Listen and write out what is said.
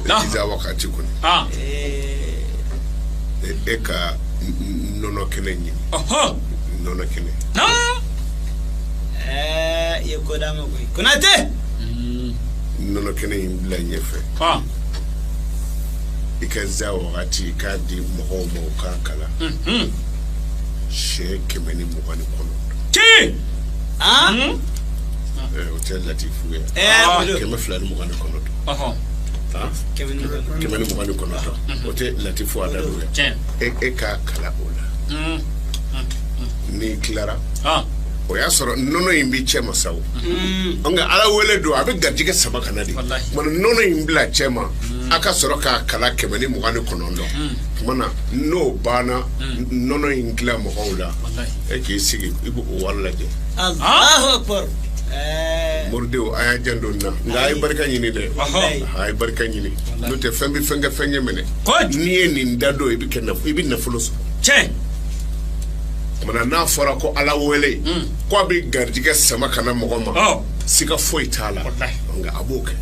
Iza wakati kɔni e ka nɔnɔ kɛnɛ ɲini, nɔnɔ kɛnɛ. I ye ko d'a ma koyi, Konate. Nɔnɔ kɛnɛ in bila ɲɛfɛ, i ka za wagati, i k'a di mɔgɔw ma u k'a kalan siɲɛ 129. O tɛ latifu ye? 229, 129, o tɛ latifu adadu ye? E k'a kalan o la. N'i tilara, o y'a sɔrɔ nɔnɔ in bɛ cɛ ma sa o. Nka Ala wele don, a bɛ garijɛgɛ sama ka na de. Kumana nɔnɔ in bila cɛ ma, a ka sɔrɔ k'a kalan 129. Tuma na n'o banna, nɔnɔ in tila mɔgɔw la, e k'i sigi, i b'o wari lajɛ. Allahu akbar. Moridenw, a y'a janto nin na. Nka a ye barika ɲini dɛ, a ye barika ɲini, n'o tɛ fɛn bɛ fɛn kɛ, fɛn ɲɛ minɛ. N'i ye nin da don, i bɛ kɛ i bɛ nafolo sɔrɔ. Kumana n'a fɔra ko Ala wele ko a bɛ garijɛgɛ sama ka na mɔgɔ ma, siga foyi t'a la, nka a b'o kɛ.